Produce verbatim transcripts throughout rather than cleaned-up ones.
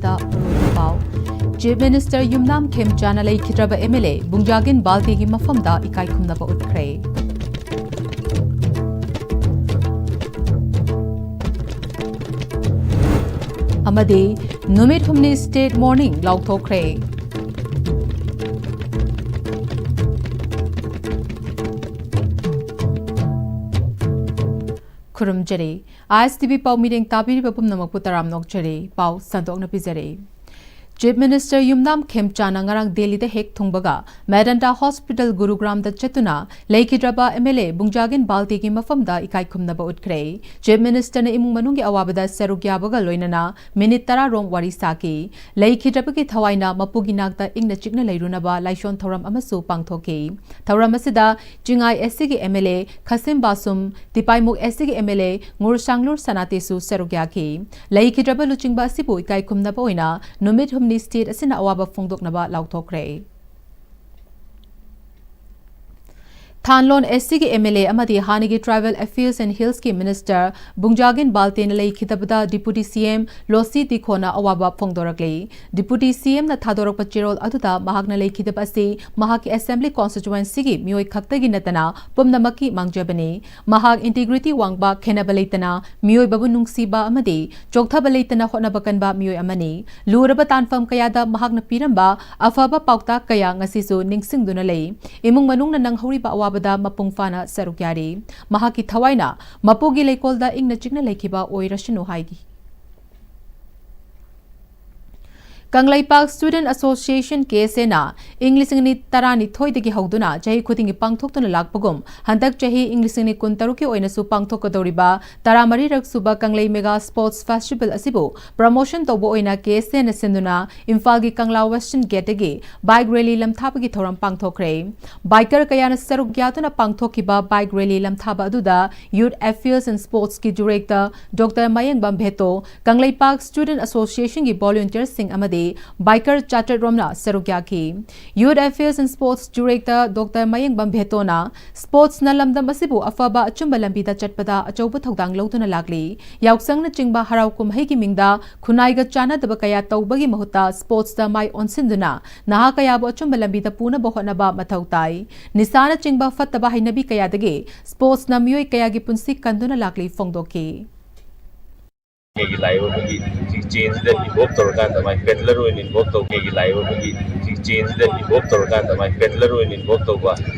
ꯗ ꯑꯔꯣꯏꯕ ꯄꯥꯎ꯫ Chief Minister ꯌꯨꯝꯅꯥꯝ ꯈꯦꯝꯆꯥꯅ ꯂꯩꯈꯤꯗ꯭ꯔꯕ M L A ꯕꯨꯡꯖꯥꯒꯤꯟ ꯕꯥꯜꯇꯦꯒꯤ ꯃꯐꯝꯗ ꯏꯀꯥꯏ ꯈꯨꯝꯅꯕ ꯎꯠꯈ꯭ꯔꯦ꯫ ꯑꯃꯗꯤ ꯅꯨꯃꯤꯠ ꯍꯨꯝꯅꯤ state mourning ꯂꯥꯎꯊꯣꯛꯈ꯭ꯔꯦ꯫ ꯈꯨꯔꯨꯝꯖꯔꯤ꯫ I S T V ꯄꯥꯎ ꯃꯤꯔꯦꯡ ꯇꯥꯕꯤꯔꯤꯕ ꯄꯨꯝꯅꯃꯛꯄꯨ ꯇꯔꯥꯝꯅ ꯑꯣꯛꯆꯔꯤ꯫ ꯄꯥꯎ ꯁꯟꯗꯣꯛꯅ ꯄꯤꯖꯔꯤ꯫ Chief Minister ꯌꯨꯝꯅꯥꯝ ꯈꯦꯝꯆꯥꯅ ꯉꯔꯥꯡ ꯗꯦꯜꯂꯤꯗ ꯍꯦꯛ ꯊꯨꯡꯕꯒ ꯃꯦꯗꯟꯇꯥ Hospital ꯒꯨꯔꯨꯒ꯭ꯔꯥꯝꯗ ꯆꯠꯇꯨꯅ ꯂꯩꯈꯤꯗ꯭ꯔꯕ M L A ꯕꯨꯡꯖꯥꯒꯤꯟ ꯕꯥꯜꯇꯦꯒꯤ ꯃꯐꯝꯗ ꯏꯀꯥꯏ ꯈꯨꯝꯅꯕ ꯎꯠꯈ꯭ꯔꯦ꯫ Chief Minister ꯅ ꯏꯃꯨꯡ ꯃꯅꯨꯡꯒꯤ ꯑꯋꯥꯕꯗ ꯁꯔꯨꯛ ꯌꯥꯕꯒ ꯂꯣꯏꯅꯅ ꯃꯤꯅꯤꯠ ꯇꯔꯥ ꯔꯣꯝ ꯋꯥꯔꯤ ꯁꯥꯈꯤ꯫ ꯂꯩꯈꯤꯗ꯭ꯔꯕꯒꯤ ꯊꯋꯥꯏꯅ ꯃꯄꯨꯒꯤ ꯅꯥꯛꯇ ꯏꯪꯅ ꯆꯤꯛꯅ ꯂꯩꯔꯨꯅꯕ ꯂꯥꯏꯁꯣꯟ ꯊꯧꯔꯝ ꯑꯃꯁꯨ ꯄꯥꯡꯊꯣꯛꯈꯤ꯫ ꯊꯧꯔꯝ ꯑꯁꯤꯗ ꯆꯤꯡꯉꯥꯏ S C ꯒꯤ M L A ꯈꯁꯤꯝ ꯕꯥꯁꯨꯝ, ꯇꯤꯄꯥꯏꯃꯨꯛ S C ꯒꯤ M L A ꯉꯨꯔꯁꯥꯡꯂꯨꯔ ꯁꯅꯥꯇꯦꯁꯨ ꯁꯔꯨꯛ ꯌꯥꯈꯤ꯫ ꯂꯩꯈꯤꯗ꯭ꯔꯕ ꯂꯨꯆꯤꯡꯕ ꯑꯁꯤꯕꯨ ꯏꯀꯥꯏ ꯈꯨꯝꯅꯕ ꯑꯣꯏꯅ ꯅꯨꯃꯤꯠ ꯍꯨꯝꯅꯤ state ꯑꯁꯤꯅ ꯑꯋꯥꯕ ꯐꯣꯡꯗꯣꯛꯅꯕ ꯂꯥꯎꯊꯣꯛꯈ꯭ꯔꯦ꯫ ꯊꯥꯟꯂꯣꯟ S C ꯒꯤ M L A ꯑꯃꯗꯤ ꯍꯥꯟꯅꯒꯤ Tribal Affairs and Hills ꯀꯤ Minister ꯕꯨꯡꯖꯥꯒꯤꯟ ꯕꯥꯜꯇꯦꯅ ꯂꯩꯈꯤꯗꯕꯗ Deputy C M ꯂꯣꯁꯤ ꯇꯤꯈꯣꯅ ꯑꯋꯥꯕ ꯐꯣꯡꯗꯣꯔꯛꯂꯤ꯫ Deputy C M ꯅ ꯊꯥꯗꯣꯔꯛꯄ ꯆꯦꯔꯣꯜ ꯑꯗꯨꯗ ꯃꯍꯥꯛꯅ ꯂꯩꯈꯤꯗꯕ ꯑꯁꯤ ꯃꯍꯥꯛꯀꯤ Assembly Constituency ꯒꯤ ꯃꯤꯑꯣꯏ ꯈꯛꯇꯒꯤ ꯅꯠꯇꯅ ꯄꯨꯝꯅꯃꯛꯀꯤ ꯃꯥꯡꯖꯕꯅꯤ꯫ ꯃꯍꯥꯛ integrity ꯋꯥꯡꯕ, ꯈꯦꯟꯅꯕ ꯂꯩꯇꯅ ꯃꯤꯑꯣꯏꯕꯕꯨ ꯅꯨꯡꯁꯤꯕ ꯑꯃꯗꯤ ꯆꯣꯛꯊꯕ ꯂꯩꯇꯅ ꯍꯣꯠꯅꯕ ꯀꯟꯕ ꯃꯤꯑꯣꯏ ꯑꯃꯅꯤ꯫ ꯂꯨꯔꯕ ꯇꯥꯟꯐꯝ ꯀꯌꯥꯗ ꯃꯍꯥꯛꯅ ꯄꯤꯔꯝꯕ ꯑꯐꯕ ꯄꯥꯎꯇꯥꯛ ꯀꯌꯥ ꯉꯁꯤꯁꯨ ꯅꯤꯡꯁꯤꯡꯗꯨꯅ ꯂꯩ꯫ ꯏꯃꯨꯡ ꯃꯅꯨꯡꯅ ꯅꯪꯍꯧꯔꯤꯕ ꯑꯋꯥꯕꯗ ꯃꯄꯨꯡ ꯐꯥꯅ ꯁꯔꯨꯛ ꯌꯥꯔꯤ꯫ ꯃꯍꯥꯛꯀꯤ ꯊꯋꯥꯏꯅ ꯃꯄꯨꯒꯤ ꯂꯩꯀꯣꯜꯗ ꯏꯪꯅ ꯆꯤꯛꯅ ꯂꯩꯈꯤꯕ ꯑꯣꯏꯔꯁꯅꯨ ꯍꯥꯏꯈꯤ꯫ Kangleipak Student Association, K S A ꯅ ꯏꯪ ꯂꯤꯁꯤꯡ ꯑꯅꯤ ꯇꯔꯥꯅꯤꯊꯣꯏꯗꯒꯤ ꯍꯧꯗꯨꯅ ꯆꯍꯤ ꯈꯨꯗꯤꯡꯒꯤ ꯄꯥꯡꯊꯣꯛꯇꯨꯅ ꯂꯥꯛꯄꯒꯨꯝ, ꯍꯟꯗꯛ ꯆꯍꯤ ꯏꯪ ꯂꯤꯁꯤꯡ ꯑꯅꯤ ꯀꯨꯟꯇꯔꯨꯛꯀꯤ ꯑꯣꯏꯅꯁꯨ ꯄꯥꯡꯊꯣꯛꯀꯗꯧꯔꯤꯕ ꯇꯔꯥꯃꯔꯤꯔꯛ ꯁꯨꯕ ꯀꯪꯂꯩ Mega Sports Festival ꯑꯁꯤꯕꯨ promotion ꯇꯧꯕ ꯑꯣꯏꯅ K S A ꯅ ꯁꯤꯟꯗꯨꯅ ꯏꯝꯐꯥꯜꯒꯤ ꯀꯪꯂꯥ Western Gate ꯇꯒꯤ bike rally ꯂꯝꯊꯥꯕꯒꯤ ꯊꯧꯔꯝ ꯄꯥꯡꯊꯣꯛꯈ꯭ꯔꯦ꯫ Biker ꯀꯌꯥꯅ ꯁꯔꯨꯛ ꯌꯥꯗꯨꯅ ꯄꯥꯡꯊꯣꯛꯈꯤꯕ bike rally ꯂꯝꯊꯥꯕ ꯑꯗꯨꯗ Youth Affairs and Sports ꯀꯤ Director Doctor ꯃꯌꯦꯡꯕꯝ ꯚꯦꯇꯣ, ꯀꯪꯂꯩꯄꯥꯛ Student Association ꯒꯤ volunteer ꯁꯤꯡ ꯑꯃꯗꯤ ꯕꯥꯏꯀꯔ ꯆꯥꯇ꯭ꯔꯦꯠ ꯔꯣꯝꯅ ꯁꯔꯨꯛ ꯌꯥꯈꯤ꯫ Youth Affairs and Sports Director Doctor ꯃꯌꯦꯡꯕꯝ ꯚꯦꯇꯣꯅ ꯁ꯭ꯄꯣꯔꯠꯁꯅ ꯂꯝꯗꯝ ꯑꯁꯤꯕꯨ ꯑꯐꯕ ꯑꯆꯨꯝꯕ ꯂꯝꯕꯤꯗ ꯆꯠꯄꯗ ꯑꯆꯧꯕ ꯊꯧꯗꯥꯡ ꯂꯧꯗꯨꯅ ꯂꯥꯛꯂꯤ꯫ ꯌꯥꯎꯁꯪꯅꯆꯤꯡꯕ ꯍꯔꯥꯎ ꯀꯨꯝꯍꯩꯒꯤ ꯃꯤꯡꯗ ꯈꯨꯟꯅꯥꯏꯒ ꯆꯥꯟꯅꯗꯕ ꯀꯌꯥ ꯇꯧꯕꯒꯤ ꯃꯍꯨꯠꯇ ꯁ꯭ꯄꯣꯔꯠꯁꯇ ꯃꯥꯏ ꯑꯣꯟꯁꯤꯟꯗꯨꯅ ꯅꯍꯥ ꯀꯌꯥꯕꯨ ꯑꯆꯨꯝꯕ ꯂꯝꯕꯤꯗ ꯄꯨꯅꯕ ꯍꯣꯠꯅꯕ ꯃꯊꯧ ꯇꯥꯏ꯫ ꯅꯤꯁꯥꯅꯆꯤꯡꯕ ꯐꯠꯇꯕ ꯍꯩꯅꯕꯤ ꯀꯌꯥꯗꯒꯤ ꯁ꯭ꯄꯣꯔꯠꯁꯅ ꯃꯤꯑꯣꯏ ꯀꯌꯥꯒꯤ ꯄꯨꯟꯁꯤ ꯀꯟꯗꯨꯅ ꯂꯥꯛꯂꯤ ꯐꯣꯡꯗꯣꯛꯈꯤ꯫ ꯑꯩꯒꯤ ꯂꯥꯛꯏꯕ ꯑꯩꯈꯣꯏꯒꯤ ꯍꯧꯖꯤꯛ ꯆꯦꯟꯁꯤꯗ ꯏꯟꯚꯣꯜꯕ ꯇꯧꯔꯀꯥꯟꯗ, ꯃꯥꯏ ꯄꯦꯗꯂꯔ ꯑꯣꯏꯅ ꯏꯟꯚꯣꯜꯕ ꯇꯧꯕ, ꯑꯩꯒꯤ ꯂꯥꯛꯏꯕ ꯑꯩꯈꯣꯏꯒꯤ ꯍꯧꯖꯤꯛ ꯆꯦꯟꯁꯤꯗ ꯏꯟꯚꯣꯜꯕ ꯇꯧꯔꯀꯥꯟꯗ, ꯃꯥꯏ ꯄꯦꯗꯂꯔ ꯑꯣꯏꯅ ꯏꯟꯚꯣꯜꯕ ꯇꯧꯕ,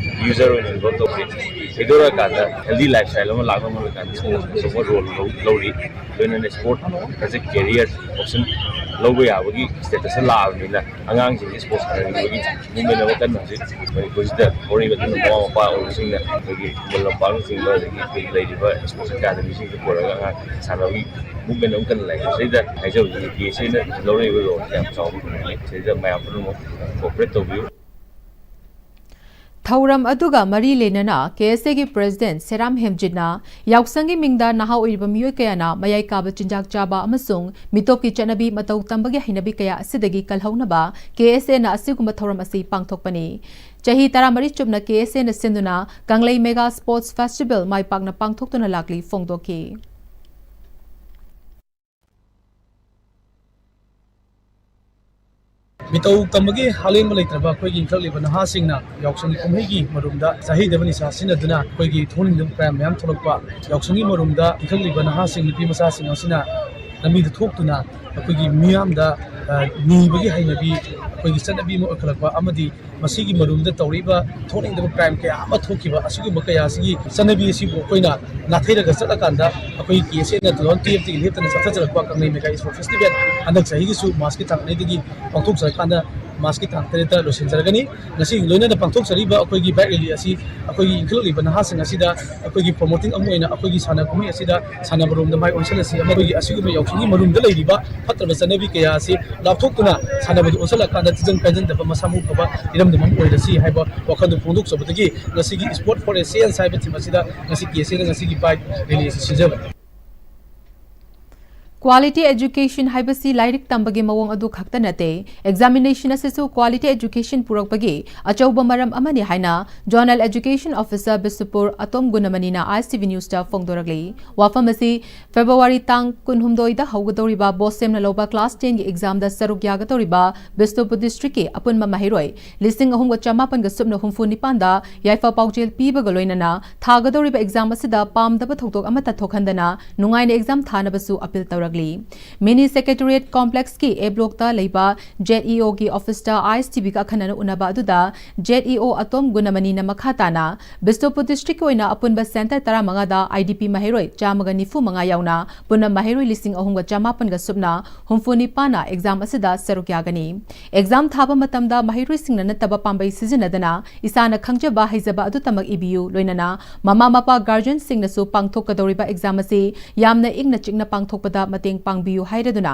ꯌꯨꯖꯔ ꯑꯣꯏꯅ ꯏꯟꯚꯣꯜꯕ ꯇꯧꯕꯁꯦ ꯊꯩꯗꯣꯔꯛꯑꯀꯥꯟꯗ, ꯍꯦꯜꯗꯤ ꯂꯥꯏꯐ ꯁ꯭ꯇꯥꯏꯜ ꯑꯃ ꯂꯥꯛꯅꯕ ꯍꯣꯠꯅꯔꯀꯥꯟꯗ ꯁ꯭ꯄꯣꯔꯠꯁ ꯑꯆꯧꯕ ꯔꯣꯜ ꯂꯧ-, ꯂꯧꯔꯤ꯫ ꯂꯣꯏꯅꯅ ꯁ꯭ꯄꯣꯔꯠ ꯑꯁꯤ ꯀꯦꯔꯤꯌꯔ ꯑꯣꯞꯁꯟ ꯂꯧꯕ ꯌꯥꯕꯒꯤ ꯁ꯭ꯇꯦꯇꯁꯇ ꯂꯥꯛꯑꯕꯅꯤꯅ, ꯑꯉꯥꯡꯁꯤꯡꯁꯤ ꯁ꯭ꯄꯣꯔꯠꯁ ꯁꯥꯟꯅꯅꯤꯡꯕꯒꯤ ꯃꯨꯚꯃꯦꯟ ꯑꯃ ꯀꯟꯅ ꯍꯧꯖꯤꯛ ꯃꯅꯤꯄꯨꯔꯁꯤꯗ ꯍꯧꯔꯛꯏꯕ ꯑꯗꯨꯅ ꯃꯃꯥ ꯃꯄꯥ ꯑꯣꯏꯕꯁꯤꯡꯅ ꯑꯩꯈꯣꯏꯒꯤ ꯈꯨꯃꯟ ꯂꯝꯄꯥꯛꯅꯆꯤꯡꯕ, ꯑꯗꯒꯤ ꯑꯩꯈꯣꯏꯒꯤ ꯂꯩꯔꯤꯕ ꯁ꯭ꯄꯣꯔꯠꯁ ꯑꯦꯀꯥꯗꯃꯤꯁꯤꯡꯗ ꯄꯨꯔꯒ ꯑꯉꯥꯡ ꯁꯥꯟꯅꯕꯒꯤ ꯃꯨꯚꯃꯦꯟ ꯑꯃ ꯀꯟꯅ ꯂꯩ꯫ ꯃꯁꯤꯗ ꯍꯥꯏꯖꯕꯗꯤ ꯀꯦ ꯑꯦꯁ ꯑꯦꯅ ꯂꯧꯔꯛꯏꯕ ꯔꯣꯜꯁꯦ ꯌꯥꯝ ꯆꯥꯎꯕ ꯈꯨꯗꯣꯡ ꯂꯩ꯫ ꯁꯤꯗ ꯃꯌꯥꯝ ꯄꯨꯝꯅꯃꯛ ꯀꯣꯑꯣꯄꯔꯦꯠ ꯇꯧꯕꯤꯌꯨ꯫ ꯊꯧꯔꯝ ꯑꯗꯨꯒ ꯃꯔꯤ ꯂꯩꯅꯅ ꯀꯦ ꯑꯦꯁ ꯑꯦꯒꯤ ꯄ꯭ꯔꯦꯁꯤꯗꯦꯟꯠ ꯁꯦꯔꯥꯝ ꯍꯦꯝꯖꯤꯠꯅ ꯌꯥꯎꯁꯪꯒꯤ ꯃꯤꯡꯗ ꯅꯍꯥ ꯑꯣꯏꯔꯤꯕ ꯃꯤꯑꯣꯏ ꯀꯌꯥꯅ ꯃꯌꯥꯏ ꯀꯥꯕ ꯆꯤꯟꯖꯥꯛ ꯆꯥꯕ ꯑꯃꯁꯨꯡ ꯃꯤꯇꯣꯞꯀꯤ ꯆꯠꯅꯕꯤ ꯃꯇꯧ ꯇꯝꯕꯒꯤ ꯍꯩꯅꯕꯤ ꯀꯌꯥ ꯑꯁꯤꯗꯒꯤ ꯀꯜꯍꯧꯅꯕ ꯀꯦ ꯑꯦꯁ ꯑꯦꯅ ꯑꯁꯤꯒꯨꯝꯕ ꯊꯧꯔꯝ ꯑꯁꯤ ꯄꯥꯡꯊꯣꯛꯄꯅꯤ꯫ ꯆꯍꯤ ꯇꯔꯥꯃꯔꯤ ꯆꯨꯞꯅ ꯀꯦ ꯑꯦꯁ ꯑꯦꯅ ꯁꯤꯟꯗꯨꯅ ꯀꯪꯂꯩ ꯃꯦꯒꯥ ꯁ꯭ꯄꯣꯔꯠꯁ ꯐꯦꯁꯇꯤꯚꯦꯜ ꯃꯥꯏ ꯄꯥꯛꯅ ꯄꯥꯡꯊꯣꯛꯇꯨꯅ ꯂꯥꯛꯂꯤ ꯐꯣꯡꯗꯣꯛꯈꯤ꯫ ꯃꯤꯇꯧ ꯇꯝꯕꯒꯤ ꯍꯥꯂꯦꯟꯕ ꯂꯩꯇ꯭ꯔꯕ ꯑꯩꯈꯣꯏꯒꯤ ꯏꯟꯈꯠꯂꯛꯂꯤꯕ ꯅꯍꯥꯁꯤꯡꯅ ꯌꯥꯎꯁꯪꯒꯤ ꯀꯨꯝꯍꯩꯒꯤ ꯃꯔꯨꯝꯗ ꯆꯥꯍꯩꯗꯕ ꯅꯤꯁꯥ ꯁꯤꯖꯤꯟꯅꯗꯨꯅ ꯑꯩꯈꯣꯏꯒꯤ ꯊꯣꯛꯍꯟꯅꯤꯡꯗꯕ ꯀꯌꯥ ꯃꯌꯥꯝ ꯊꯣꯛꯂꯛꯄ, ꯌꯥꯎꯁꯪꯒꯤ ꯃꯔꯨꯝꯗ ꯏꯟꯈꯠꯂꯛꯂꯤꯕ ꯅꯍꯥꯁꯤꯡ, ꯅꯨꯄꯤ ꯃꯆꯥꯁꯤꯡ ꯑꯁꯤꯅ ꯂꯝꯕꯤꯗ ꯊꯣꯛꯇꯨꯅ ꯑꯩꯈꯣꯏꯒꯤ ꯃꯤꯌꯥꯝꯗ, ꯑ, ꯅꯤꯕꯒꯤ ꯍꯩꯅꯕꯤ ꯑꯩꯈꯣꯏꯒꯤ ꯆꯠꯅꯕꯤ ꯑꯃ ꯑꯣꯏꯈꯠꯂꯛꯄ ꯑꯃꯗꯤ ꯃꯁꯤꯒꯤ ꯃꯔꯨꯝꯗ ꯇꯧꯔꯤꯕ ꯊꯣꯛꯅꯤꯡꯗꯕ ꯀ꯭ꯔꯥꯏꯝ ꯀꯌꯥ ꯑꯃ ꯊꯣꯛꯈꯤꯕ ꯑꯁꯤꯒꯨꯝꯕ ꯀꯌꯥ ꯑꯁꯤꯒꯤ ꯆꯠꯅꯕꯤ ꯑꯁꯤꯕꯨ ꯑꯩꯈꯣꯏꯅ ꯅꯥꯊꯩꯔꯒ ꯆꯠꯂꯀꯥꯟꯗ ꯑꯩꯈꯣꯏꯒꯤ ꯀꯦ ꯑꯦꯁ ꯑꯦꯅ ꯇꯨ ꯊꯥꯎꯖꯟ ꯇꯨꯌꯦꯜꯐꯇꯒꯤ ꯂꯦꯞꯇꯅ ꯆꯠꯊꯖꯔꯛꯄ ꯀꯪꯂꯩ ꯃꯦꯒꯥ ꯏꯁꯄꯣꯔꯠ ꯐꯦꯁꯇꯤꯚꯦꯜ ꯍꯟꯗꯛ ꯆꯍꯤꯒꯤꯁꯨ ꯃꯥꯔꯁꯀꯤ ꯇꯥꯡ ꯑꯅꯤꯗꯒꯤ ꯄꯥꯡꯊꯣꯛꯆꯔꯀꯥꯟꯗ ꯃꯥꯔꯁꯀꯤ ꯇꯥꯡ ꯇꯔꯦꯠꯇ ꯂꯣꯏꯁꯤꯟꯖꯔꯒꯅꯤ꯫ ꯉꯁꯤ ꯂꯣꯏꯅꯅ ꯄꯥꯡꯊꯣꯛꯆꯔꯤꯕ ꯑꯩꯈꯣꯏꯒꯤ ꯕꯥꯏꯛ ꯔꯦꯂꯤ ꯑꯁꯤ ꯑꯩꯈꯣꯏꯒꯤ ꯏꯟꯈꯠꯂꯛꯂꯤꯕ ꯅꯍꯥꯁꯤꯡ ꯑꯁꯤꯗ ꯑꯩꯈꯣꯏꯒꯤ ꯄ꯭ꯔꯣꯃꯣꯇꯤꯡ ꯑꯃ ꯑꯣꯏꯅ ꯑꯩꯈꯣꯏꯒꯤ ꯁꯥꯟꯅ ꯀꯨꯝꯍꯩ ꯑꯁꯤꯗ ꯁꯥꯟꯅꯕꯔꯣꯝꯗ ꯃꯥꯏ ꯑꯣꯟꯁꯤꯜꯂꯁꯤ꯫ ꯑꯃꯗꯤ ꯑꯁꯤꯒꯨꯝꯕ ꯌꯥꯎꯁꯪꯒꯤ ꯃꯔꯨꯝꯗ ꯂꯩꯔꯤꯕ ꯐꯠꯇ꯭ꯔꯕ ꯆꯠꯅꯕꯤ ꯀꯌꯥ ꯑꯁꯤ ꯂꯥꯞꯊꯣꯛꯇꯨꯅ ꯁꯥꯟꯅꯕꯗ ꯑꯣꯟꯁꯤꯜꯂꯀꯥꯟꯗ ꯇꯤꯟꯖꯪ ꯀꯥꯏꯖꯪꯗꯕ ꯃꯁꯥ ꯃꯎ ꯐꯕ ꯏꯔꯝꯗꯝ ꯑꯃ ꯑꯣꯏꯔꯁꯤ ꯍꯥꯏꯕ ꯋꯥꯈꯜꯗꯨ ꯐꯣꯡꯗꯣꯛꯆꯕꯗꯒꯤ ꯉꯁꯤꯒꯤ Sport for a Change ꯍꯥꯏꯕ ꯊꯤꯝ ꯑꯁꯤꯗ ꯉꯁꯤ ꯀꯦ ꯑꯦꯁ ꯑꯦꯅ ꯉꯁꯤꯒꯤ ꯕꯥꯏꯛ ꯔꯦꯂꯤ ꯑꯁꯤ ꯁꯤꯟꯖꯕꯅꯤ꯫ Quality education ꯍꯥꯏꯕꯁꯤ ꯂꯥꯏꯔꯤꯛ ꯇꯝꯕꯒꯤ ꯃꯑꯣꯡ ꯑꯗꯨ ꯈꯛꯇ ꯅꯠꯇꯦ, examination ꯑꯁꯤꯁꯨ quality education ꯄꯨꯔꯛꯄꯒꯤ ꯑꯆꯧꯕ ꯃꯔꯝ ꯑꯃꯅꯤ ꯍꯥꯏꯅ Zonal Education Officer Bishnupur ꯑꯇꯣꯝ ꯒꯨꯅꯃꯅꯤꯅ ISTV Newsꯇ ꯐꯣꯡꯗꯣꯔꯛꯂꯤ꯫ ꯋꯥꯐꯝ ꯑꯁꯤ February ꯇꯥꯡ ꯀꯨꯟꯍꯨꯝꯗꯣꯏꯗ ꯍꯧꯒꯗꯧꯔꯤꯕ BOSEMꯅ ꯂꯧꯕ class tenꯒꯤ examꯗ ꯁꯔꯨꯛ ꯌꯥꯒꯗꯧꯔꯤꯕ ꯕꯤꯁꯅꯨꯄꯨꯔ districtꯀꯤ ꯑꯄꯨꯟꯕ ꯃꯍꯩꯔꯣꯏ ꯂꯤꯁꯤꯡ ꯑꯍꯨꯝꯒ ꯆꯃꯥꯄꯟꯒ ꯁꯨꯞꯅ ꯍꯨꯝꯐꯨ ꯅꯤꯄꯥꯟꯗ ꯌꯥꯏꯐ ꯄꯥꯎꯖꯦꯜ ꯄꯤꯕꯒ ꯂꯣꯏꯅꯅ ꯊꯥꯒꯗꯧꯔꯤꯕ exam ꯑꯁꯤꯗ ꯄꯥꯝꯗꯕ ꯊꯧꯗꯣꯛ ꯑꯃꯠꯇ ꯊꯣꯛꯍꯟꯗꯅ ꯅꯨꯡꯉꯥꯏꯅ exam ꯊꯥꯅꯕꯁꯨ appeal ꯇꯧꯔꯛꯂꯤ꯫ Mini Secretariat Complexꯀꯤ A blockꯇ ꯂꯩꯕ ZEOꯒꯤ officeꯇ ISTVꯒ ꯑꯈꯟꯅꯅ ꯎꯅꯕ ꯑꯗꯨꯗ ZEO ꯑꯇꯣꯝ ꯒꯨꯅꯃꯅꯤꯅ ꯃꯈꯥ ꯇꯥꯅ ꯕꯤꯁꯅꯨꯄꯨꯔ districtꯀꯤ ꯑꯣꯏꯅ ꯑꯄꯨꯟꯕ center ꯇꯔꯥꯃꯉꯥꯗ IDP ꯃꯍꯩꯔꯣꯏ ꯆꯥꯝꯃꯒ ꯅꯤꯐꯨ ꯃꯉꯥ ꯌꯥꯎꯅ ꯄꯨꯟꯅ ꯃꯍꯩꯔꯣꯏ ꯂꯤꯁꯤꯡ ꯑꯍꯨꯝꯒ ꯆꯃꯥꯄꯟꯒ ꯁꯨꯞꯅ ꯍꯨꯝꯐꯨ ꯅꯤꯄꯥꯟꯅ exam ꯑꯁꯤꯗ ꯁꯔꯨꯛ ꯌꯥꯒꯅꯤ꯫ Exam ꯊꯥꯕ ꯃꯇꯝꯗ ꯃꯍꯩꯔꯣꯏꯁꯤꯡꯅ ꯅꯠꯇꯕ ꯄꯥꯝꯕꯩ ꯁꯤꯖꯤꯟꯅꯗꯅ ꯏꯁꯥꯅ ꯈꯪꯖꯕ ꯍꯩꯖꯕ ꯑꯗꯨꯇꯃꯛ ꯏꯕꯤꯌꯨ, ꯂꯣꯏꯅꯅ ꯃꯃꯥ ꯃꯄꯥ guardianꯁꯤꯡꯅꯁꯨ ꯄꯥꯡꯊꯣꯛꯀꯗꯧꯔꯤꯕ exam ꯑꯁꯤ ꯌꯥꯝꯅ ꯏꯪꯅ ꯆꯤꯛꯅ ꯄꯥꯡꯊꯣꯛꯄꯗ ꯃꯇꯦꯡ ꯄꯥꯡꯕꯤꯌꯨ ꯍꯥꯏꯔꯗꯨꯅ,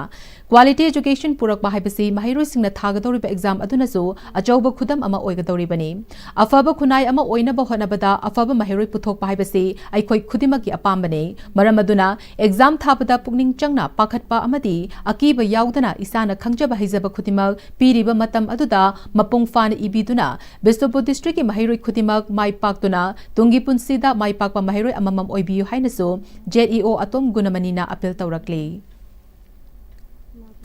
quality education ꯄꯨꯔꯛꯄ ꯍꯥꯏꯕꯁꯤ ꯃꯍꯩꯔꯣꯏꯁꯤꯡꯅ ꯊꯥꯒꯗꯧꯔꯤꯕ exam ꯑꯗꯨꯅꯁꯨ ꯑꯆꯧꯕ ꯈꯨꯗꯝ ꯑꯃ ꯑꯣꯏꯒꯗꯧꯔꯤꯕꯅꯤ꯫ ꯑꯐꯕ ꯈꯨꯟꯅꯥꯏ ꯑꯃ ꯑꯣꯏꯅꯕ ꯍꯣꯠꯅꯕꯗ ꯑꯐꯕ ꯃꯍꯩꯔꯣꯏ ꯄꯨꯊꯣꯛꯄ ꯍꯥꯏꯕꯁꯤ ꯑꯩꯈꯣꯏ ꯈꯨꯗꯤꯡꯃꯛꯀꯤ ꯑꯄꯥꯝꯕꯅꯤ꯫ ꯃꯔꯝ ꯑꯗꯨꯅ exam ꯊꯥꯕꯗ ꯄꯨꯛꯅꯤꯡ ꯆꯪꯅ ꯄꯥꯈꯠꯄ ꯑꯃꯗꯤ ꯑꯀꯤꯕ ꯌꯥꯎꯗꯅ ꯏꯁꯥꯅ ꯈꯪꯖꯕ ꯍꯩꯖꯕ ꯈꯨꯗꯤꯡꯃꯛ ꯄꯤꯔꯤꯕ ꯃꯇꯝ ꯑꯗꯨꯗ ꯃꯄꯨꯡ ꯐꯥꯅ ꯏꯕꯤꯗꯨꯅ ꯕꯤꯁꯅꯨꯄꯨꯔ districtꯀꯤ ꯃꯍꯩꯔꯣꯏ ꯈꯨꯗꯤꯡꯃꯛ ꯃꯥꯏ ꯄꯥꯛꯇꯨꯅ ꯇꯨꯡꯒꯤ ꯄꯨꯟꯁꯤꯗ ꯃꯥꯏ ꯄꯥꯛꯄ ꯃꯍꯩꯔꯣꯏ ꯑꯃꯃꯝ ꯑꯣꯏꯕꯤꯌꯨ ꯍꯥꯏꯅꯁꯨ ZEO ꯑꯇꯣꯝ ꯒꯨꯅꯃꯅꯤꯅ appeal ꯇꯧꯔꯛꯂꯤ꯫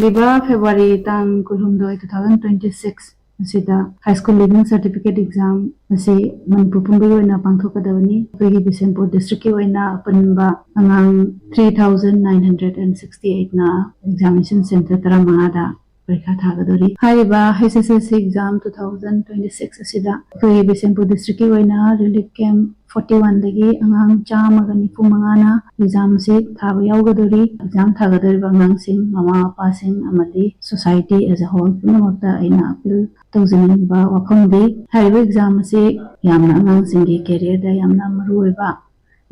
ꯂꯥꯛꯂꯤꯕ February ꯇꯥꯡ ꯀꯨꯟꯍꯨꯝꯗꯣꯏ, two thousand twenty six ꯑꯁꯤꯗ High School Leaving Certificate Exam ꯑꯁꯤ ꯃꯅꯤꯄꯨꯔ ꯄꯨꯝꯕꯒꯤ ꯑꯣꯏꯅ ꯄꯥꯡꯊꯣꯛꯀꯗꯕꯅꯤ꯫ ꯑꯩꯈꯣꯏꯒꯤ ꯕꯤꯁꯦꯝꯄꯨꯔ districtꯀꯤ ꯑꯣꯏꯅ ꯑꯄꯨꯟꯕ ꯑꯉꯥꯡ three thousand nine hundred and sixty eightꯅ examination center ꯇꯔꯥꯃꯉꯥꯗ ꯄꯔꯤꯈꯥ ꯊꯥꯒꯗꯧꯔꯤ꯫ ꯍꯥꯏꯔꯤꯕ HSLC exam two thousand twenty six ꯑꯁꯤꯗ ꯑꯩꯈꯣꯏꯒꯤ ꯕꯤꯁꯦꯝꯄꯨꯔ districtꯀꯤ ꯑꯣꯏꯅ relief camp forty oneꯗꯒꯤ ꯑꯉꯥꯡ ꯆꯥꯝꯃꯒ ꯅꯤꯐꯨ ꯃꯉꯥꯅ exam ꯑꯁꯤ ꯊꯥꯕ ꯌꯥꯎꯒꯗꯧꯔꯤ꯫ Exam ꯊꯥꯒꯗꯧꯔꯤꯕ ꯑꯉꯥꯡꯁꯤꯡ, ꯃꯃꯥ ꯃꯄꯥꯁꯤꯡ ꯑꯃꯗꯤ society as a whole ꯄꯨꯝꯅꯃꯛꯇ ꯑꯩꯅ appeal ꯇꯧꯖꯅꯤꯡꯕ ꯋꯥꯐꯝꯗꯤ, ꯍꯥꯏꯔꯤꯕ exam ꯑꯁꯤ ꯌꯥꯝꯅ ꯑꯉꯥꯡꯁꯤꯡꯒꯤ careerꯗ ꯌꯥꯝꯅ ꯃꯔꯨꯑꯣꯏꯕ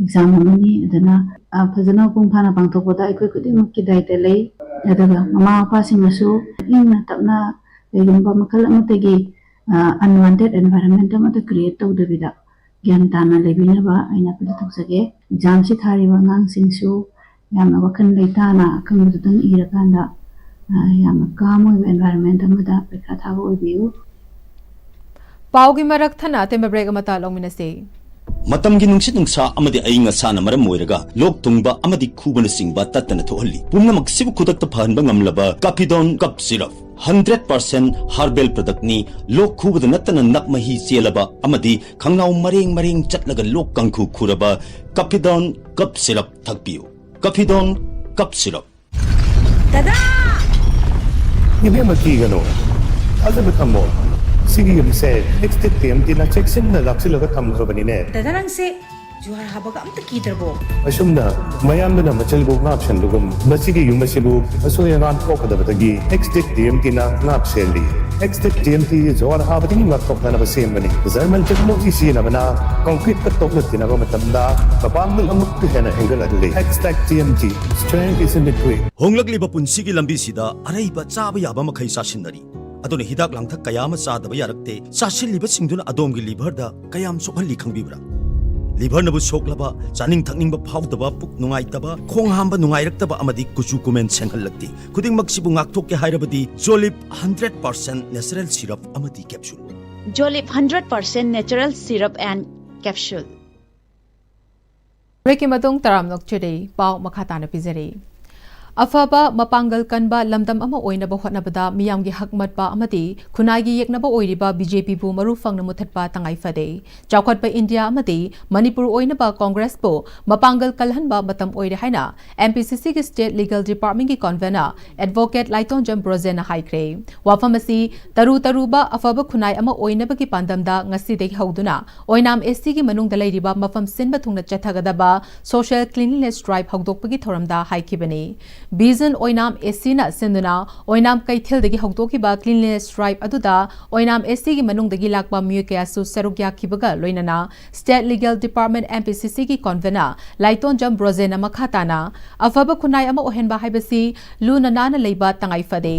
exam ꯑꯃꯅꯤ꯫ ꯑꯗꯨꯅ, ꯑ, ꯐꯖꯅ ꯃꯄꯨꯡ ꯐꯥꯅ ꯄꯥꯡꯊꯣꯛꯄꯗ ꯑꯩꯈꯣꯏ ꯈꯨꯗꯤꯡꯃꯛꯀꯤ ꯗꯥꯏꯇ ꯂꯩ꯫ ꯑꯗꯨꯒ ꯃꯃꯥ ꯃꯄꯥꯁꯤꯡꯅꯁꯨ ꯏꯪꯅ ꯇꯞꯅ ꯀꯩꯒꯨꯝꯕ ꯃꯈꯜ ꯑꯃꯠꯇꯒꯤ, ꯑ, unwanted environment ꯑꯃꯠꯇ create ꯇꯧꯗꯕꯤꯗ ꯒ꯭ꯌꯥꯟ ꯇꯥꯅ ꯂꯩꯕꯤꯅꯕ ꯑꯩꯅ appeal ꯇꯧꯖꯒꯦ꯫ Examꯁꯤ ꯊꯥꯔꯤꯕ ꯑꯉꯥꯡꯁꯤꯡꯁꯨ ꯌꯥꯝꯅ ꯋꯥꯈꯜ ꯂꯩꯇꯥꯅ ꯑꯈꯪꯕꯗꯨꯗꯪ ꯏꯔꯀꯥꯟꯗ, ꯑ, ꯌꯥꯝꯅ calm ꯑꯣꯏꯕ environment ꯑꯃꯗ ꯄꯔꯤꯈꯥ ꯊꯥꯕ ꯑꯣꯏꯕꯤꯌꯨ꯫ ꯄꯥꯎꯒꯤ ꯃꯔꯛ ꯊꯠꯅ ꯑꯇꯦꯟꯕ break ꯑꯃꯇ ꯂꯧꯃꯤꯟꯅꯁꯤ꯫ ꯃꯇꯝꯒꯤ ꯅꯨꯡꯁꯤꯠ ꯅꯨꯡꯁꯥ ꯑꯃꯗꯤ ꯑꯏꯪ ꯑꯁꯥꯅ ꯃꯔꯝ ꯑꯣꯏꯔꯒ ꯂꯣꯛ ꯊꯨꯡꯕ ꯑꯃꯗꯤ ꯈꯨꯕꯅꯆꯤꯡꯕ ꯇꯠꯇꯅ ꯊꯣꯛꯍꯜꯂꯤ꯫ ꯄꯨꯝꯅꯃꯛꯁꯤꯕꯨ ꯈꯨꯗꯛꯇ ꯐꯍꯟꯕ ꯉꯝꯂꯕ Capidone Cough Syrup, hundred percent herbal product ꯅꯤ꯫ ꯂꯣꯛ ꯈꯨꯕꯗ ꯅꯠꯇꯅ ꯅꯞ ꯃꯍꯤ ꯆꯦꯜꯂꯕ ꯑꯃꯗꯤ ꯈꯪꯅꯥꯎ ꯃꯔꯦꯡ ꯃꯔꯦꯡ ꯆꯠꯂꯒ ꯂꯣꯛ ꯀꯥꯡꯈꯨ ꯈꯨꯔꯕ Capidone Cough Syrup ꯊꯛꯄꯤꯌꯨ꯫ Capidone Cough Syrup꯫ ꯗꯗꯥ! ꯏꯕꯦꯝꯃ, ꯀꯤꯒꯅꯨ, ꯊꯥꯖꯕ ꯊꯝꯃꯣ꯫ ꯁꯤꯒꯤ ꯌꯨꯝꯁꯦ Extech TMT ꯅ ꯆꯦꯛꯁꯤꯟꯅ ꯂꯥꯛꯁꯤꯜꯂꯒ ꯊꯝꯈ꯭ꯔꯕꯅꯤꯅꯦ꯫ ꯗꯗꯥ, ꯅꯪꯁꯦ ꯖꯨꯍꯥꯔ ꯍꯥꯕꯒ ꯑꯝꯇ ꯀꯤꯗ꯭ꯔꯕꯣ? ꯑꯁꯨꯝꯅ ꯃꯌꯥꯝꯗꯨꯅ ꯃꯆꯤꯜꯕꯨ ꯉꯥꯛꯁꯦꯟꯕꯒꯨꯝ, ꯃꯁꯤꯒꯤ ꯌꯨꯝ ꯑꯁꯤꯕꯨ ꯑꯁꯣꯏ ꯑꯉꯥꯝ ꯊꯣꯛꯀꯗꯕꯗꯒꯤ Extech TMT ꯅ ꯉꯥꯛꯁꯦꯜꯂꯤ꯫ Extech TMT ꯖꯨꯍꯥꯔ ꯍꯥꯕꯗꯒꯤ ꯉꯥꯛꯊꯣꯛꯅꯅꯕ ꯁꯦꯝꯕꯅꯤ꯫ German technology ꯁꯤꯖꯤꯟꯅꯕꯅ concrete ꯇ ꯇꯣꯛꯅ ꯊꯤꯅꯕ ꯃꯇꯝꯗ ꯃꯄꯥꯡꯒꯜ ꯑꯃꯨꯛꯀ ꯍꯦꯟꯅ ꯍꯦꯟꯒꯠꯍꯜꯂꯤ꯫ Extech TMT, strength is in the grit. ꯍꯣꯡꯂꯛꯂꯤꯕ ꯄꯨꯟꯁꯤꯒꯤ ꯂꯝꯕꯤꯁꯤꯗ ꯑꯔꯩꯕ ꯆꯥꯕ ꯌꯥꯕ ꯃꯈꯩ ꯆꯥꯁꯤꯟꯅꯔꯤ꯫ ꯑꯗꯨꯅ ꯍꯤꯗꯥꯛ ꯂꯥꯡꯊꯛ ꯀꯌꯥ ꯑꯃ ꯆꯥꯗꯕ ꯌꯥꯔꯛꯇꯦ꯫ ꯆꯥꯁꯤꯜꯂꯤꯕꯁꯤꯡꯗꯨꯅ ꯑꯗꯣꯝꯒꯤ liver ꯗ ꯀꯌꯥꯝ ꯁꯣꯛꯍꯜꯂꯤ ꯈꯪꯕꯤꯕ꯭ꯔꯥ? Liver ꯅꯕꯨ ꯁꯣꯛꯂꯕ, ꯆꯥꯅꯤꯡ ꯊꯛꯅꯤꯡꯕ ꯐꯥꯎꯗꯕ, ꯄꯨꯛ ꯅꯨꯡꯉꯥꯏꯇꯕ, ꯈꯣꯡ ꯍꯥꯝꯕ ꯅꯨꯡꯉꯥꯏꯔꯛꯇꯕ ꯑꯃꯗꯤ ꯀꯨꯆꯨ ꯀꯨꯃꯦꯟ ꯁꯦꯡꯍꯜꯂꯛꯇꯦ꯫ ꯈꯨꯗꯤꯡꯃꯛꯁꯤꯕꯨ ꯉꯥꯛꯊꯣꯛꯀꯦ ꯍꯥꯏꯔꯕꯗꯤ Jolib hundred percent natural syrup ꯑꯃꯗꯤ capsule꯫ Jolib hundred percent natural syrup and capsule. Break ꯀꯤ ꯃꯇꯨꯡ ꯇꯔꯥꯝꯅ ꯑꯣꯛꯆꯔꯤ꯫ ꯄꯥꯎ ꯃꯈꯥ ꯇꯥꯅ ꯄꯤꯖꯔꯤ꯫ ꯑꯐꯕ ꯃꯄꯥꯡꯒꯜ ꯀꯟꯕ ꯂꯝꯗꯝ ꯑꯃ ꯑꯣꯏꯅꯕ ꯍꯣꯠꯅꯕꯗ ꯃꯤꯌꯥꯝꯒꯤ ꯍꯛ ꯃꯠꯄ ꯑꯃꯗꯤ ꯈꯨꯟꯅꯥꯏꯒꯤ ꯌꯦꯛꯅꯕ ꯑꯣꯏꯔꯤꯕ BJP ꯕꯨ ꯃꯔꯨ ꯐꯪꯅ ꯃꯨꯊꯠꯄ ꯇꯉꯥꯏ ꯐꯗꯦ꯫ ꯆꯥꯎꯈꯠꯄ ꯏꯟꯗꯤꯌꯥ ꯑꯃꯗꯤ ꯃꯅꯤꯄꯨꯔ ꯑꯣꯏꯅꯕ ꯀꯣꯡꯒ꯭ꯔꯦꯁꯄꯨ ꯃꯄꯥꯡꯒꯜ ꯀꯜꯍꯟꯕ ꯃꯇꯝ ꯑꯣꯏꯔꯦ ꯍꯥꯏꯅ MPCC ꯒꯤ State Legal Department ꯀꯤ convener Advocate ꯂꯥꯏꯇꯣꯟꯖꯝ ꯕ꯭ꯔꯣꯖꯦꯟꯅ ꯍꯥꯏꯈ꯭ꯔꯦ꯫ ꯋꯥꯐꯝ ꯑꯁꯤ ꯇꯔꯨ ꯇꯔꯨꯕ ꯑꯐꯕ ꯈꯨꯟꯅꯥꯏ ꯑꯃ ꯑꯣꯏꯅꯕꯒꯤ ꯄꯥꯟꯗꯝꯗ ꯉꯁꯤꯗꯒꯤ ꯍꯧꯗꯨꯅ ꯑꯣꯏꯅꯥꯝ AC ꯒꯤ ꯃꯅꯨꯡꯗ ꯂꯩꯔꯤꯕ ꯃꯐꯝ ꯁꯤꯟꯕ ꯊꯨꯡꯅ ꯆꯠꯊꯒꯗꯕ Social Cleanliness Drive ꯍꯧꯗꯣꯛꯄꯒꯤ ꯊꯧꯔꯝꯗ ꯍꯥꯏꯈꯤꯕꯅꯤ꯫ Vision ꯑꯣꯏꯅꯥꯝ AC ꯅ ꯁꯤꯟꯗꯨꯅ ꯑꯣꯏꯅꯥꯝ ꯀꯩꯊꯦꯜꯗꯒꯤ ꯍꯧꯗꯣꯛꯈꯤꯕ Cleanliness Drive ꯑꯗꯨꯗ ꯑꯣꯏꯅꯥꯝ AC ꯒꯤ ꯃꯅꯨꯡꯗꯒꯤ ꯂꯥꯛꯄ ꯃꯤꯑꯣꯏ ꯀꯌꯥꯁꯨ ꯁꯔꯨꯛ ꯌꯥꯈꯤꯕꯒ ꯂꯣꯏꯅꯅ State Legal Department MPCC ꯒꯤ convener ꯂꯥꯏꯇꯣꯟꯖꯝ ꯕ꯭ꯔꯣꯖꯦꯟꯅ ꯃꯈꯥ ꯇꯥꯅ ꯑꯐꯕ ꯈꯨꯟꯅꯥꯏ ꯑꯃ ꯑꯣꯏꯍꯟꯕ ꯍꯥꯏꯕꯁꯤ ꯂꯨꯅ ꯅꯥꯟꯅ ꯂꯩꯕ ꯇꯉꯥꯏ ꯐꯗꯦ꯫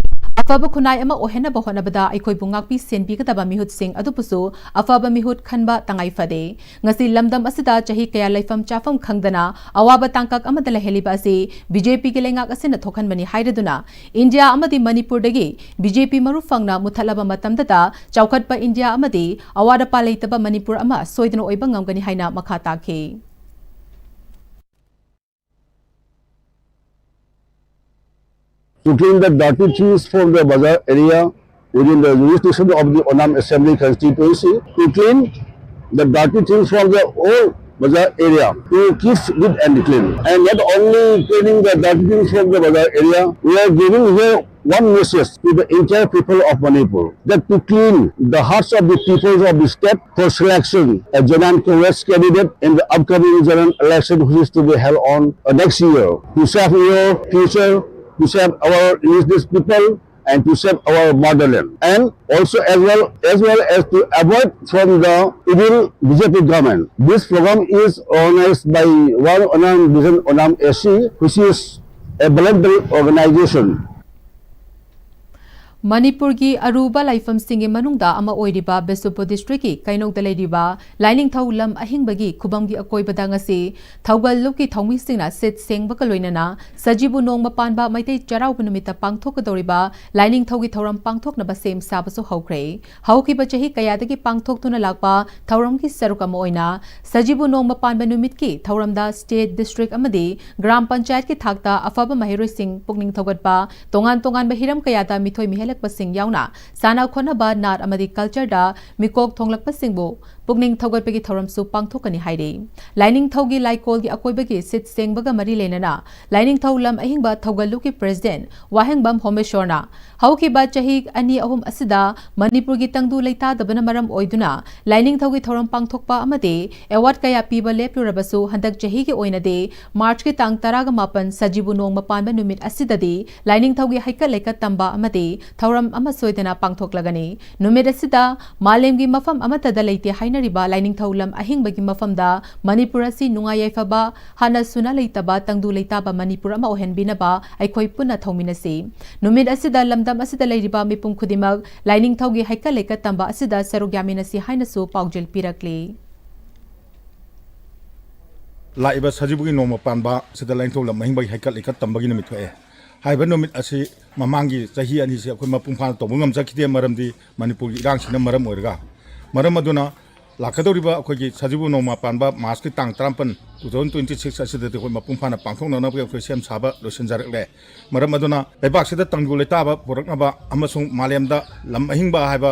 ꯑꯐꯕ ꯈꯨꯟꯅꯥꯏ ꯑꯃ ꯑꯣꯏꯍꯟꯅꯕ ꯍꯣꯠꯅꯕꯗ ꯑꯩꯈꯣꯏꯕꯨ ꯉꯥꯛꯄꯤ ꯁꯦꯟꯕꯤꯒꯗꯕ ꯃꯤꯍꯨꯠꯁꯤꯡ ꯑꯗꯨꯕꯨꯁꯨ ꯑꯐꯕ ꯃꯤꯍꯨꯠ ꯈꯟꯕ ꯇꯉꯥꯏ ꯐꯗꯦ꯫ ꯉꯁꯤ ꯂꯝꯗꯝ ꯑꯁꯤꯗ ꯆꯍꯤ ꯀꯌꯥ ꯂꯩꯐꯝ ꯆꯥꯐꯝ ꯈꯪꯗꯅ ꯑꯋꯥꯕ ꯇꯥꯡꯀꯛ ꯑꯃꯗ ꯂꯩꯍꯜꯂꯤꯕ ꯑꯁꯤ ꯕꯤ ꯖꯦ ꯄꯤꯒꯤ ꯂꯩꯉꯥꯛ ꯑꯁꯤꯅ ꯊꯣꯛꯍꯟꯕꯅꯤ ꯍꯥꯏꯔꯗꯨꯅ ꯏꯟꯗꯤꯌꯥ ꯑꯃꯗꯤ ꯃꯅꯤꯄꯨꯔꯗꯒꯤ ꯕꯤ ꯖꯦ ꯄꯤ ꯃꯔꯨ ꯐꯪꯅ ꯃꯨꯠꯊꯠꯂꯕ ꯃꯇꯝꯗꯇ ꯆꯥꯎꯈꯠꯄ ꯏꯟꯗꯤꯌꯥ ꯑꯃꯗꯤ ꯑꯋꯥꯠ ꯑꯄꯥ ꯂꯩꯇꯕ ꯃꯅꯤꯄꯨꯔ ꯑꯃ ꯁꯣꯏꯗꯅ ꯑꯣꯏꯕ ꯉꯝꯒꯅꯤ ꯍꯥꯏꯅ ꯃꯈꯥ ꯇꯥꯈꯤ꯫ To clean the dirty things from the Bazar area within the jurisdiction of the Onam Assembly Constituency, to clean the dirty things from the old Bazar area, to keep it and clean. And not only cleaning the dirty things from the Bazar area, we are giving here one message to the entire people of Manipur, that to clean the hearts of the people of the state for selection a General Congress candidate in the upcoming general election, which is to be held on uh, next year, to save your future, to save our indigenous people, and to save our motherland, and also as well as well as to avoid from the evil B J P government. This program is organized by One Onam Vision Onam S C, which is a voluntary organization. ꯃꯅꯤꯄꯨꯔꯒꯤ ꯑꯔꯨꯕ ꯂꯥꯏꯐꯝꯁꯤꯡꯒꯤ ꯃꯅꯨꯡꯗ ꯑꯃ ꯑꯣꯏꯔꯤꯕ ꯕꯤꯁꯅꯨꯄꯨꯔ ꯗꯤꯁꯇ꯭ꯔꯤꯛꯀꯤ ꯀꯩꯅꯧꯗ ꯂꯩꯔꯤꯕ ꯂꯥꯏꯅꯤꯡꯊꯧ ꯂꯝ ꯑꯍꯤꯡꯕꯒꯤ ꯈꯨꯕꯝꯒꯤ ꯑꯀꯣꯏꯕꯗ ꯉꯁꯤ ꯊꯧꯒꯜ ꯂꯨꯞꯀꯤ ꯊꯧꯃꯤꯁꯤꯡꯅ ꯁꯤꯠ ꯁꯦꯡꯕꯒ ꯂꯣꯏꯅꯅ ꯁꯖꯤꯕꯨ ꯅꯣꯡꯃ ꯄꯥꯟꯕ ꯃꯩꯇꯩ ꯆꯩꯔꯥꯎꯕ ꯅꯨꯃꯤꯠꯇ ꯄꯥꯡꯊꯣꯛꯀꯗꯧꯔꯤꯕ ꯂꯥꯏꯅꯤꯡꯊꯧꯒꯤ ꯊꯧꯔꯝ ꯄꯥꯡꯊꯣꯛꯅꯕ ꯁꯦꯝ ꯁꯥꯕꯁꯨ ꯍꯧꯈ꯭ꯔꯦ꯫ ꯍꯧꯈꯤꯕ ꯆꯍꯤ ꯀꯌꯥꯗꯒꯤ ꯄꯥꯡꯊꯣꯛꯇꯨꯅ ꯂꯥꯛꯄ ꯊꯧꯔꯝꯒꯤ ꯁꯔꯨꯛ ꯑꯃ ꯑꯣꯏꯅ ꯁꯖꯤꯕꯨ ꯅꯣꯡꯃ ꯄꯥꯟꯕ ꯅꯨꯃꯤꯠꯀꯤ ꯊꯧꯔꯝꯗ ꯁ꯭ꯇꯦꯠ, ꯗꯤꯁꯇ꯭ꯔꯤꯛ ꯑꯃꯗꯤ ꯒ꯭ꯔꯥꯝ ꯄꯟꯆꯥꯌꯠꯀꯤ ꯊꯥꯛꯇ ꯑꯐꯕ ꯃꯍꯩꯔꯣꯏꯁꯤꯡ ꯄꯨꯛꯅꯤꯡ ꯊꯧꯒꯠꯄ, ꯇꯣꯉꯥꯟ ꯇꯣꯉꯥꯟꯕ ꯍꯤꯔꯝ ꯀꯌꯥꯗ ꯃꯤꯊꯣꯏ ꯃꯤꯍꯦꯜꯂꯛꯄꯁꯤꯡ ꯌꯥꯎꯅ ꯁꯥꯟꯅ ꯈꯣꯠꯅꯕ, ꯅꯥꯠ ꯑꯃꯗꯤ ꯀꯜꯆꯔꯗ ꯃꯤꯀꯣꯛ ꯊꯣꯡꯂꯛꯄꯁꯤꯡꯕꯨ ꯄꯨꯛꯅꯤꯡ ꯊꯧꯒꯠꯄꯒꯤ ꯊꯧꯔꯝꯁꯨ ꯄꯥꯡꯊꯣꯛꯀꯅꯤ ꯍꯥꯏꯔꯤ꯫ ꯂꯥꯏꯅꯤꯡꯊꯧꯒꯤ ꯂꯥꯏꯀꯣꯜꯒꯤ ꯑꯀꯣꯏꯕꯒꯤ ꯁꯤꯠ ꯁꯦꯡꯕꯒ ꯃꯔꯤ ꯂꯩꯅꯅ ꯂꯥꯏꯅꯤꯡꯊꯧ ꯂꯝ ꯑꯍꯤꯡꯕ ꯊꯧꯒꯜꯂꯨꯞꯀꯤ ꯄ꯭ꯔꯦꯁꯤꯗꯦꯟꯠ ꯋꯥꯍꯦꯡꯕꯝ ꯍꯣꯃꯦꯁꯣꯔꯅ ꯍꯧꯈꯤꯕ ꯆꯍꯤ ꯑꯅꯤ ꯑꯍꯨꯝ ꯑꯁꯤꯗ ꯃꯅꯤꯄꯨꯔꯒꯤ ꯇꯪꯗꯨ ꯂꯩꯇꯥꯗꯕꯅ ꯃꯔꯝ ꯑꯣꯏꯗꯨꯅ ꯂꯥꯏꯅꯤꯡꯊꯧꯒꯤ ꯊꯧꯔꯝ ꯄꯥꯡꯊꯣꯛꯄ ꯑꯃꯗꯤ ꯑꯦꯋꯥꯔꯗ ꯀꯌꯥ ꯄꯤꯕ ꯂꯦꯞꯂꯨꯔꯕꯁꯨ, ꯍꯟꯗꯛ ꯆꯍꯤꯒꯤ ꯑꯣꯏꯅꯗꯤ ꯃꯥꯔꯆꯀꯤ ꯇꯥꯡ ꯇꯔꯥꯒ ꯃꯥꯄꯟ ꯁꯖꯤꯕꯨ ꯅꯣꯡꯃ ꯄꯥꯟꯕ ꯅꯨꯃꯤꯠ ꯑꯁꯤꯗꯗꯤ ꯂꯥꯏꯅꯤꯡꯊꯧꯒꯤ ꯍꯩꯀꯠ ꯂꯩꯀꯠ ꯇꯝꯕ ꯑꯃꯗꯤ ꯊꯧꯔꯝ ꯑꯃ ꯁꯣꯏꯗꯅ ꯄꯥꯡꯊꯣꯛꯂꯒꯅꯤ꯫ ꯅꯨꯃꯤꯠ ꯑꯁꯤꯗ ꯃꯥꯂꯦꯝꯒꯤ ꯃꯐꯝ ꯑꯃꯠꯇꯗ ꯂꯩꯇꯦ ꯍꯥꯏꯅꯔꯤꯕ ꯂꯥꯏꯅꯤꯡꯊꯧ ꯂꯝ ꯑꯍꯤꯡꯕꯒꯤ ꯃꯐꯝꯗ ꯃꯅꯤꯄꯨꯔ ꯑꯁꯤ ꯅꯨꯡꯉꯥꯏ ꯌꯥꯏꯐꯕ, ꯍꯥꯟꯅ ꯁꯨꯅ ꯂꯩꯇꯕ ꯇꯪꯗꯨ ꯂꯩꯇꯥꯕ ꯃꯅꯤꯄꯨꯔ ꯑꯃ ꯑꯣꯏꯍꯟꯕꯤꯅꯕ ꯑꯩꯈꯣꯏ ꯄꯨꯟꯅ ꯊꯧꯃꯤꯟꯅꯁꯤ꯫ ꯅꯨꯃꯤꯠ ꯑꯁꯤꯗ ꯂꯝꯗꯝ ꯑꯁꯤꯗ ꯂꯩꯔꯤꯕ ꯃꯤꯄꯨꯝ ꯈꯨꯗꯤꯡꯃꯛ ꯂꯥꯏꯅꯤꯡꯊꯧꯒꯤ ꯍꯩꯀꯠ ꯂꯩꯀꯠ ꯇꯝꯕ ꯑꯁꯤꯗ ꯁꯔꯨꯛ ꯌꯥꯃꯤꯟꯅꯁꯤ ꯍꯥꯏꯅꯁꯨ ꯄꯥꯎꯖꯦꯜ ꯄꯤꯔꯛꯂꯤ꯫ ꯂꯥꯛꯏꯕ ꯁꯖꯤꯕꯨꯒꯤ ꯅꯣꯡꯃ ꯄꯥꯟꯕ ꯑꯁꯤꯗ ꯂꯥꯏꯅꯤꯡꯊꯧ ꯂꯝ ꯑꯍꯤꯡꯕꯒꯤ ꯍꯩꯀꯠ ꯂꯩꯀꯠ ꯇꯝꯕꯒꯤ ꯅꯨꯃꯤꯠ ꯊꯣꯛꯑꯦ꯫ ꯍꯥꯏꯔꯤꯕ ꯅꯨꯃꯤꯠ ꯑꯁꯤ ꯃꯃꯥꯡꯒꯤ ꯆꯍꯤ ꯑꯅꯤꯁꯤ ꯑꯩꯈꯣꯏ ꯃꯄꯨꯡ ꯐꯥꯅ ꯇꯧꯕ ꯉꯝꯖꯈꯤꯗꯦ, ꯃꯔꯝꯗꯤ ꯃꯅꯤꯄꯨꯔꯒꯤ ꯏꯔꯥꯡꯁꯤꯅ ꯃꯔꯝ ꯑꯣꯏꯔꯒ꯫ ꯃꯔꯝ ꯑꯗꯨꯅ ꯂꯥꯛꯀꯗꯧꯔꯤꯕ ꯑꯩꯈꯣꯏꯒꯤ ꯁꯖꯤꯕꯨ ꯅꯣꯡꯃ ꯄꯥꯟꯕ ꯃꯥꯔꯆꯀꯤ ꯇꯥꯡ ꯇꯔꯥꯃꯥꯄꯟ, two thousand twenty six ꯑꯁꯤꯗꯗꯤ ꯑꯩꯈꯣꯏ ꯃꯄꯨꯡ ꯐꯥꯅ ꯄꯥꯡꯊꯣꯛꯅꯅꯕꯒꯤ ꯑꯩꯈꯣꯏ ꯁꯦꯝ ꯁꯥꯕ ꯂꯣꯏꯁꯤꯟꯖꯔꯛꯂꯦ꯫ ꯃꯔꯝ ꯑꯗꯨꯅ ꯂꯩꯕꯥꯛꯁꯤꯗ ꯇꯪꯗꯨ ꯂꯩꯇꯥꯕ ꯄꯨꯔꯛꯅꯕ ꯑꯃꯁꯨꯡ ꯃꯥꯂꯦꯝꯗ ꯂꯝ ꯑꯍꯤꯡꯕ ꯍꯥꯏꯕ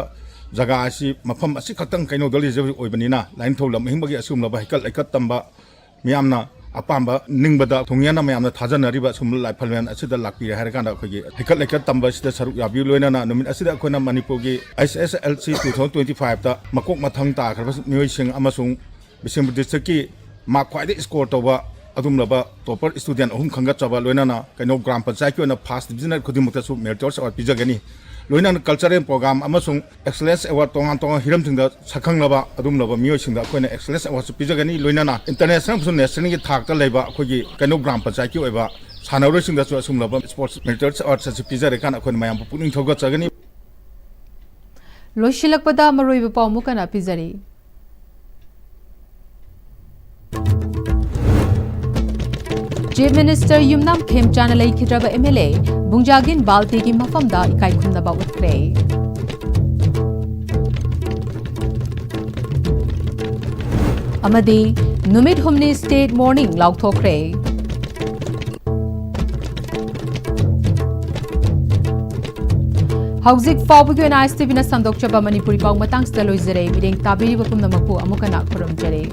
ꯖꯒꯥ ꯑꯁꯤ ꯃꯐꯝ ꯑꯁꯤꯈꯛꯇꯪ ꯀꯩꯅꯧꯗ ꯂꯩꯖꯕ ꯑꯣꯏꯕꯅꯤꯅ, ꯂꯥꯏꯅꯤꯡꯊꯧ ꯂꯝ ꯑꯍꯤꯡꯕꯒꯤ ꯑꯁꯤꯒꯨꯝꯂꯕ ꯍꯩꯀꯠ ꯂꯩꯀꯠ ꯇꯝꯕ ꯃꯤꯌꯥꯝꯅ ꯑꯄꯥꯝꯕ ꯅꯤꯡꯕꯗ ꯊꯨꯡꯌꯥꯅ ꯃꯌꯥꯝꯅ ꯊꯥꯖꯅꯔꯤꯕ ꯑꯁꯨꯝꯕ ꯂꯥꯏꯐꯝꯂꯦꯟ ꯑꯁꯤꯗ ꯂꯥꯛꯄꯤꯔꯦ ꯍꯥꯏꯔꯀꯥꯟꯗ ꯑꯩꯈꯣꯏꯒꯤ ꯍꯩꯀꯠ ꯂꯩꯀꯠ ꯇꯝꯕ ꯑꯁꯤꯗ ꯁꯔꯨꯛ ꯌꯥꯕꯤꯌꯨ꯫ ꯂꯣꯏꯅꯅ ꯅꯨꯃꯤꯠ ꯑꯁꯤꯗ ꯑꯩꯈꯣꯏꯅ ꯃꯅꯤꯄꯨꯔꯒꯤ H S L C two thousand twenty five ꯇ ꯃꯀꯣꯛ ꯃꯊꯪ ꯇꯥꯈ꯭ꯔꯕ ꯃꯤꯑꯣꯏꯁꯤꯡ ꯑꯃꯁꯨꯡ ꯕꯤꯁꯦꯝꯄꯨꯔ district ꯀꯤ mark ꯈ꯭ꯋꯥꯏꯗꯒꯤ score ꯇꯧꯕ ꯑꯗꯨꯒꯨꯝꯂꯕ topper student ꯑꯍꯨꯝ ꯈꯟꯒꯠꯆꯕ, ꯂꯣꯏꯅꯅ ꯀꯩꯅꯣ ꯒ꯭ꯔꯥꯝ ꯄꯟꯆꯥꯌꯠꯀꯤ ꯑꯣꯏꯅ first division ꯈꯨꯗꯤꯡꯃꯛꯇꯁꯨ Meritorious Award ꯄꯤꯖꯒꯅꯤ꯫ ꯂꯣꯏꯅꯅ cultural program ꯑꯃꯁꯨꯡ excellence award ꯇꯣꯉꯥꯟ ꯇꯣꯉꯥꯟ ꯍꯤꯔꯝꯁꯤꯡꯗ ꯁꯛꯈꯪꯂꯕ ꯑꯗꯨꯒꯨꯝꯂꯕ ꯃꯤꯑꯣꯏꯁꯤꯡꯗ ꯑꯩꯈꯣꯏꯅ excellence award ꯁꯨ ꯄꯤꯖꯒꯅꯤ꯫ ꯂꯣꯏꯅꯅ international ꯑꯃꯁꯨꯡ national ꯒꯤ ꯊꯥꯛꯇ ꯂꯩꯕ ꯑꯩꯈꯣꯏꯒꯤ ꯀꯩꯅꯣ ꯒ꯭ꯔꯥꯝ ꯄꯟꯆꯥꯌꯠꯀꯤ ꯑꯣꯏꯕ ꯁꯥꯟꯅꯔꯣꯏꯁꯤꯡꯗꯁꯨ ꯑꯁꯨꯝꯂꯕ sports Meritorious Award ꯑꯁꯤ ꯄꯤꯖꯔꯀꯥꯟꯗ ꯑꯩꯈꯣꯏꯅ ꯃꯌꯥꯝꯕꯨ ꯄꯨꯛꯅꯤꯡ ꯊꯧꯒꯠꯆꯒꯅꯤ꯫ ꯂꯣꯏꯁꯤꯜꯂꯛꯄꯗ ꯃꯔꯨꯑꯣꯏꯕ ꯄꯥꯎ ꯑꯃꯨꯛ ꯍꯟꯅ ꯄꯤꯖꯔꯤ꯫ Chief Minister ꯌꯨꯝꯅꯥꯝ ꯈꯦꯝꯆꯥꯅ ꯂꯩꯈꯤꯗ꯭ꯔꯕ M L A ꯕꯨꯡꯖꯥꯒꯤꯟ ꯕꯥꯜꯇꯤꯒꯤ ꯃꯐꯝꯗ ꯏꯀꯥꯏ ꯈꯨꯝꯅꯕ ꯎꯠꯈ꯭ꯔꯦ꯫ ꯑꯃꯗꯤ ꯅꯨꯃꯤꯠ ꯍꯨꯝꯅꯤ state mourning ꯂꯥꯎꯊꯣꯛꯈ꯭ꯔꯦ꯫ ꯍꯧꯖꯤꯛ ꯐꯥꯎꯕꯒꯤ ꯑꯣꯏꯅ ISTV ꯅ ꯁꯟꯗꯣꯛꯆꯕ ꯃꯅꯤꯄꯨꯔꯤ ꯄꯥꯎ ꯃꯇꯥꯡꯁꯤꯗ ꯂꯣꯏꯖꯔꯦ꯫ ꯃꯤꯠꯌꯦꯡ ꯇꯥꯕꯤꯔꯤꯕ ꯄꯨꯝꯅꯃꯛꯄꯨ ꯑꯃꯨꯛ ꯍꯟꯅ ꯈꯨꯔꯨꯝꯖꯔꯤ꯫